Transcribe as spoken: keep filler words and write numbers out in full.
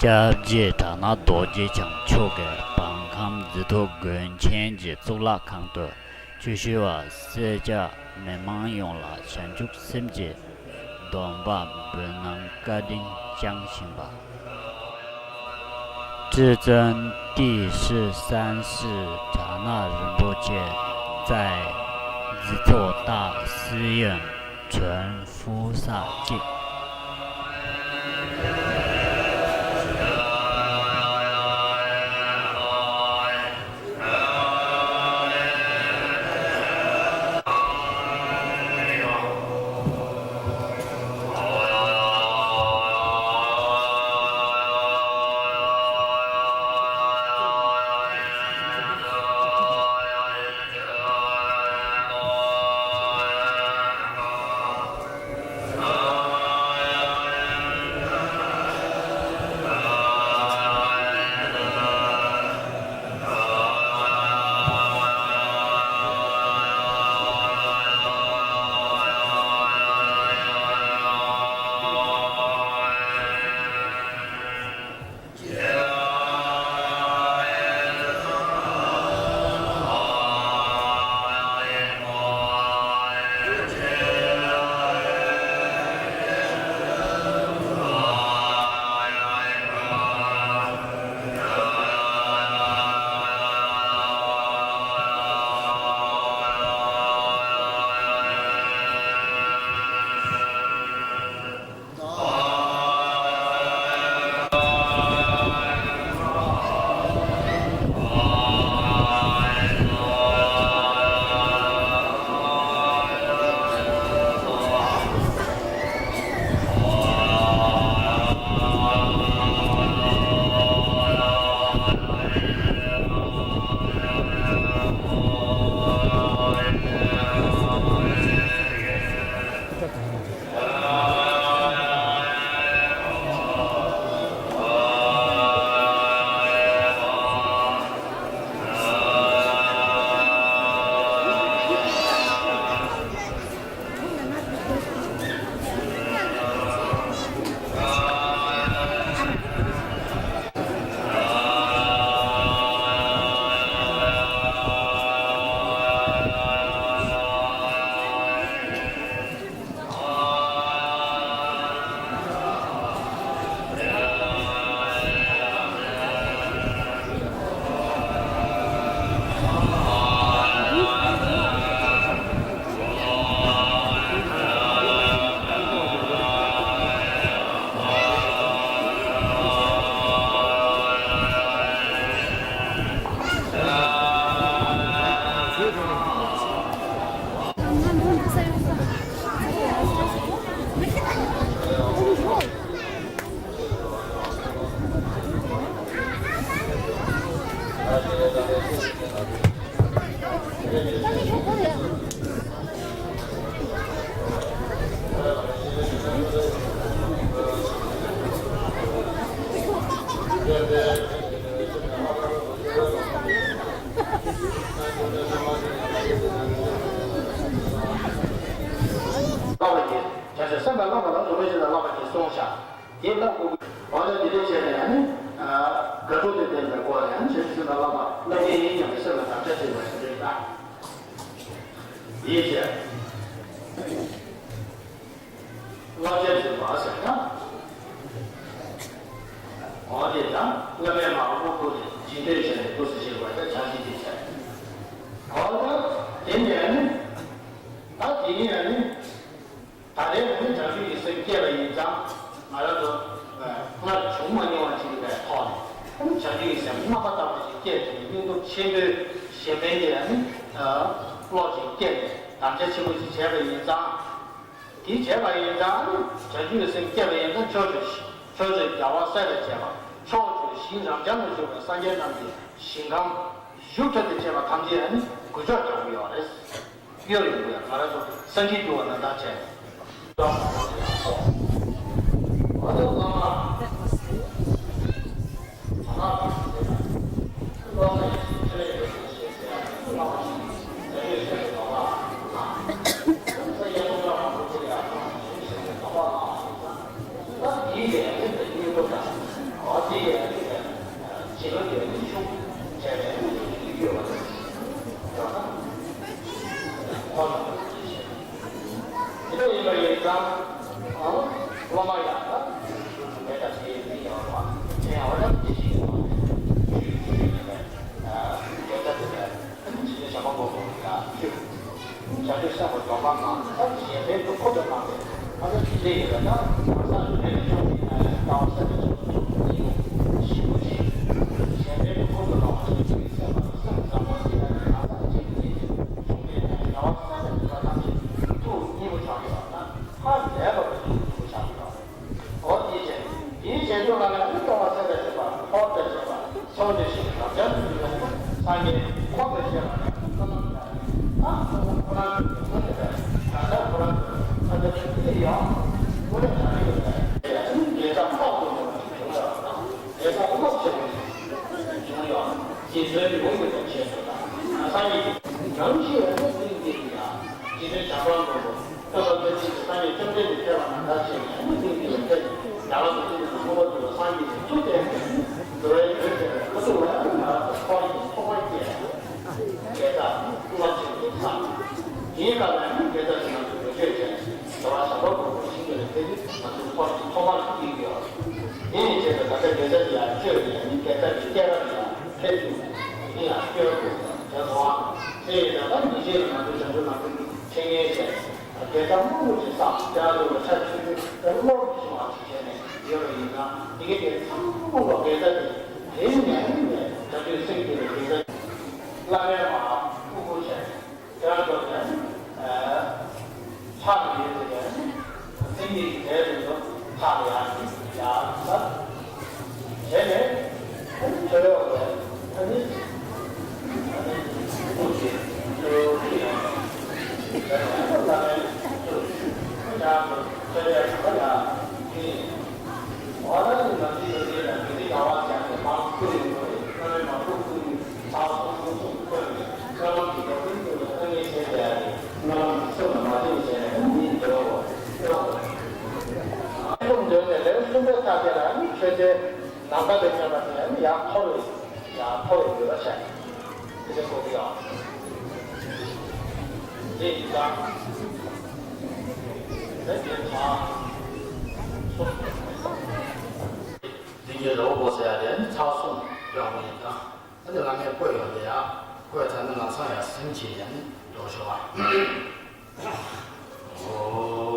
སྐྱབས་རྗེ་གྲགས་ནག་རྡོ་རྗེ་འཆང་མཆོག་གིས་བར་ཁམས་རྫི་ཐོག་དགོན་ཆེན་གྱི་གཙུག་ལག་ཁང་དུ་ཆོས་ཞུ་བ་སེར་སྐྱ་མི་མང་ཡོངས་ལ་བྱང་ཆུབ་སེམས་ཀྱི་སྡོམ་པ་འབུལ་གནང་བཀའ་དྲིན་བསྐྱངས་བཞིན་པ། 至尊帝释三世 གྲགས་ནག་རིན་པོ་ཆེ 在 རྫི་ཐོག་大寺院 传佛法界。བསླབ་པ་ཡིན། བྱང་ཆུབ་སེམས་དཔའ་བླ་མ་དང་འགྲོ་བའི་སེམས་དཔའ་བསླབ་པ་ཡིན་གསུངས་ཤག་དེ་བསླབ་དགོས་ཀྱི། འོ་ན་འདི་འདྲ་བྱས་ནས་ཨ་ནི། དགའ་སྤྲོ་དང་ལྡན་པའི་སྒོ་ནས་ཨ་ནི་བྱང་ཆུབ་སེམས་དཔའ་བླ་མ་བླ་ཆེན་ཡིན་སྙམ་པའི་སེམས་ལ་དམ་བཅའ་བྱེད་པ་ཞིག་རེད་ད། ཡིན་ཞེས། བསླབ་བྱ་བྱེད་པ་ཟེར་ན། འོ་དེ་དང་བླ་མའི་མར་ལུགས་ཀུན་ནས་རྗེས་ཟློས་བྱས་ནས་སྐུ་ཚེ་ཞིག་པ་དང་བྱང་ཆུབ་ཀྱི་ཚེ། འོ་ན་དེ་ནས་ཨ་ནི། ད་དེ་ནས་ཨ་ནི། ད་རེས་ནི་བྱང་ཆུབ་ཀྱི་སེམས་བསྐྱེད་པ་ཡིན་ཙང་ང་རང་ཚོ་སྔར་བྱུང་མ་མྱོང་བ་ཅིག་ཡིན་པའི་ཐོག་ནས་བྱང་ཆུབ་ཀྱི་སེམས་རྣམ་པར་དག་པ་ཞིག་བསྐྱེད་དེ་སྙིང་སྟོབས་ཆེན་པོས་གཞན་ཕན་གྱི་ནི་བློ་ཅིག་བསྐྱེད་ནས་དམ་བཅའ་ཆེན་པོ་ཅིག་བྱས་པ་ཡིན་ཙང་། དེ་བྱས་པ་ཡིན་ཙང་བྱང་ཆུབ་ཀྱི་སེམས་བསྐྱེད་པ་ཡིན་ཙང་ཕྱོགས་བཅུའི་ཕྱོགས་བཅུའི་རྒྱལ་བ་སྲས་དང་བཅས་པ་ཕྱོགས་བཅུའི་ཞིང་རབ་འབྱམས་ལ་བཞུགས་པའི་སངས་རྒྱས་རྣམས་ཀྱི་ཞིང་ཁམས་བཞུགས་ཁྲ་དང་བཅས་པ་ཐམས་ཅད་ནི་འགུལ་ཕྱོགས་རྒྱག་གི་ཡོད་རེད། གཡོ་ཡོང་གི་ཡོད། ང་རང་ཚོ་སངས་རྒྱས་འགྱུར་བ་ན་ད་བྱས། སློབ་མ་ཡང་ན་ཞུ་ཞུ་མེད་པ་དེ་ཡིན་ཡང་རོགས་དེ་ཡང་འོ་ན་དེ་ཞིག་ཡིན་ནོ། ཞུ་ཞུ་ཞུ་ཡིན་ནས་དེ་ལྟ་དེ་ལས་ཞི་བདེ་བྱམས་པ་མགོན་པོ་ཡང་ཞུ། བྱང་ཆུབ་སེམས་དཔའ་སྡོམ་པ་གང་ལྟར་གཞན་ཕན་དུ་ཁོ་ཚོ་གནང་སྟེ་ཨ་ནི་ཅི་ལས་ཡོད་ལ་ད་གང་ཟག་ལས་ཀྱི་ཕྱོགས་ཀྱི་ལྟ་བ་སེམས་ཀྱི་ཕྱོགས་ཀྱི་ཕྱོགས་ཀྱི་ཞིབ་པོ་ཅིག་གཞན་ཕན་དུ་ཁོ་ཚོ་གནང་བ་ཞིག་ཅིག་སེམས་པ་སེམས་བཟང་པོ་ཅིག་ལ་གང་ཟག་ཅིག་གིས་བྱུང་བའི་རྒྱལ་བ་སེམས་ཀྱི་ཐོག་ཐམས་ཅད་ཐུགས་མཉེས་པོ་བྱུང་ཡོད་ན་ཧ་ལས་པ་ཐུགས་མཉེས་པོ་བྱུང་ཡོད། འོ་དེའི་ཕྱིར། དེའི་ཕྱིར་དུ་ང་ལ་ནི་སྐྱོ་བ་ཚད་མེད་བྱེད་པ་འཁོར་དང་བཅས་པ་ཚོགས་འདུ་ཞིག་རབ་འབྱམས་སུ་ཡོད་ན་སངས་རྒྱས་འཁོར་དང་བཅས་པ་ནི་ཀུན་སློང་ཡིན་ལ། ད་ཀུན་སློང་ཁོ་རང་ཚོའི་ཀུན་སློང་ཡིན་པས་ད་ལྟ་ཁོ་རང་ཚོའི་ས་ཆ་ཆུང་ཆུང་ཡང་ཀུན་སློང་བྱ་རིགས་ཡོད་པས་དེ་ཡང་དགེ་རྩ་དཔག་ཏུ་མེད་པ་ཞིག་བྱུང་བ་དང་དགེ་རྩ་རླབས་ཆེན་པོ་ཞིག་བྱུང་ཡང་རྗེ་བཙུན་ཡོངས་ཡོད་པའི་ཆེད་དུ་དང་སངས་རྒྱས་ཀྱི་ནང་བཞིན་ཡང་ནི་ཀུན་གྱི་ཡང་རྗེ་བཙུན་བྱམས་པ་མགོན་པོ། སྟོན་པ་ཐམས་ཅད་ཀྱི་སངས་རྒྱས་བཅོམ་ལྡན་འདས་ཐེག་པ་རྣམ་ཐར་ཆེན་མོའི་དམིགས་ཡུལ་ཐད་ཀྱི་ཡང་ལ་སོ་སོ་ཀུན་ཏུ་མངོན་པར་འདུ་བ་སངས་རྒྱས་ཀྱི་ཐུགས་བསྟན་ཏེ་འགྲོ་བའི་དོན་བྱེད་པའི་ཁ་ཐུག་ལ་ཡང་ང་རང་ཚོ་འཁོར་བའི་ཐོག་མར་སྐྱེས་དགེ་རྩ་རླབས་ཆེན་པོ་བསགས། དེའི་སྐབས་ལ་ནི་དགེ་རྩ་ཞིག་ང་ཚོས་བེད་སྤྱོད་བྱས་ནས་བྱ་བ་བྱ་བ་པོ་པོ་ཤིང་གི་ལས་དེ་ནི་ང་ཚོའི་འཁོར་གྱི་ཐོག་མར་སྐྱེས་ཀྱི་ཡོད། དེ་ཡིན་ཚེ་ད་ལྟ་དགེ་རྩ་དེ་ཡང་བཅོས་ནས་ནི་དགེ་རྩ་གི་སྐྱེ་རབས་ལ་ཡང་ཕེབས་བཅུག་ནས་དེ་ཡང་བཅོས་དགོས་དེ་རེད་དོ། དེ་ཡིན་ན་ད་ཉིན་ཤས་ལ་ང་ཚོས་བྱང་ཆུབ་ལམ་རིམ་གྱི་འཆད་ཉན་བྱས། དགེ་རྩ་མང་པོ་ཞིག་བསགས་ཀྱང་ལོ་ལ་ཆ་ཆུང་ཆུང་དེ་སློབ་ཀྱི་བྱུང་བ་ཞིག་བྱས་ནས་ཡོད་པ་ཡིན་ན་དེ་གའི་དེ་ཚང་མ་ལ་དགེ་རྩ་དེ་དེའི་ནང་ནས་བྱང་ཆུབ་སེམས་བསྐྱེད་པའི་དགེ་རྩ་བླ་མའི་མ་ཧཱ་ཀུ་ཀུ་བྱས་དེ་ལ་འགྲོ་ནས་ཕྱག་ཡོད་དེ་ནས་སེམས་ཀྱི་གྲས་དེ་ཚོ་ཕྱག་ཡག་ཡག་ས། བྱས་ནས། ཁྱོད་ཡོད་པས་ཨ་ནི། ཨ་ནི། ཐུགས་རྗེ་ཆེ། ཁྱོད་ཡོད་པས་ཨ་ནི། ལ་ལས་ཐུགས་རྗེ་ཆེ། ཁྱོད་ཡོད་པས་ཨ་ནི། འོ་ན་ནི་ང་ཚོའི་ཡོད་ཚད་ལ་མི་ཚེ་གང་བ་ཀྱང་ནས་མང་བསྐུར་ཡོང་དགོས་རེད། ཨ་ནི་མང་པོ་བསྐུར་ཡོང་ཚར་སོང་སོང་སོང་བསྐུར་ནས་བསོད་ནམས་ཀྱི་འགྲོ་ཀུན་ཀུན་ལ་ཨ་ནི་བྱས་ཏེ་ཨ་ནི་སྨོན་ལམ་གྱི་ཚུལ་ལ་མ་བྱས་ནས་བྱས་ནས་ཨ་ནི་མིའི་འདོད་པ་བོ་སྐྱོང་དགོས་རེད། ཨ་ནི་འདོད་ནས་ལེའུ་གསུམ་པའི་མཐའ་དེ་ལ་ཨ་ནི་ཆོས་རྗེ། ནམ་མཁའ་དང་མཉམ་པ་དེ་ཡང་ཡར་མཐོ་རུ་ཡར་མཐོ་རུ་འགྲོ་བ་བྱས། དེ་ཚོ་གོ་གི་ཡོད། དེ་ཡིན་ཙང་། དེ་དེ་དང་། སོ་སོ། དེ་གའི་རི་བོ་པོ་ཟེར་ཡ་དེ་ནི་ཚ་གསུང་སྐྱོང་བ་ཡིན་ཙང་། ཨ་ནི་བླ་མས་བཀོད་ཡོད་དེ་ཡང་བཀོད་ཚར་ན་ལམ་སང་ཡང་ཟིན་བྱས་ནས་ནི་འགྲོ་ཤོག་ཨ། ཨོ།